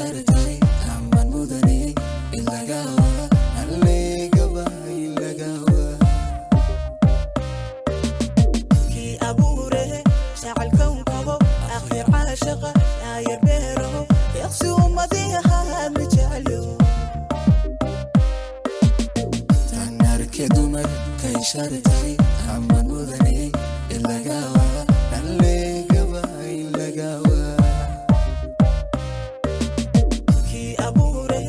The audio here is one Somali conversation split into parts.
Shartay amaan mudane ilagawa allegaba ilagawa. Kii abuure jacelkownkabo akhir caashaqa aayar beeraho deeqsi ummadiyahaad ma jecelyo. Tan arke dumar kay shartay amaan mudane ilagawa allegaba ilagawa. Kii abuure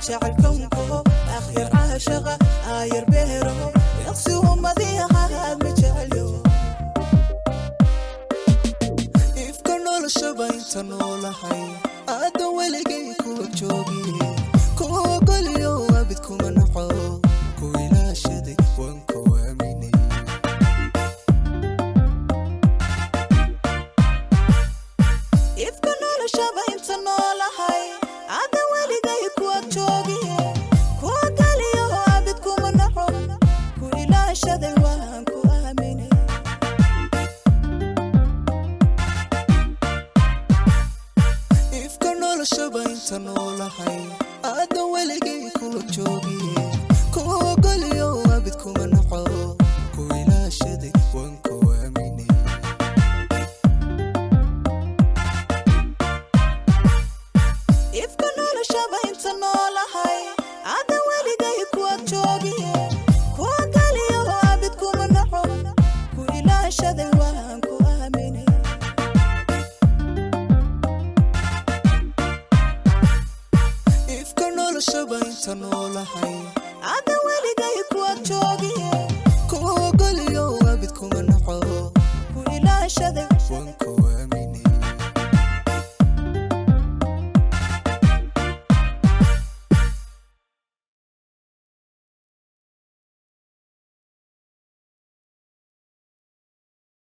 jacelkownkabo akhir caashaqa aayar beeraho deeqsi ummadiyahaad ma jecelyo. Ifka noloshaba inta noolahay aada weligay kuwa joogiye ku ogoliyo abid kuma naco ku ilaashaday waan ku aaminay. Ifka noloshaba inta noolahay aada weligay kuwa joogiye kuwa galiyo abid kuma naco ku ilaashaday waan ku aaminay. Ifka noloshaba inta noolahay aada weligay kuwa joogiye ku ogoliyo abid kuma naco ku ilaashaday waan ku aaminay. Ifka noloshaba inta noolahay aada weligay kuwa joogiye kuwa galiyo abid kuma naco ku ilaashaday waan ku aaminay. Ifka noloshaba inta noolahay aada weligay kuwa joogiye ku ogoliyo abid kuma naco ku ilaashaday.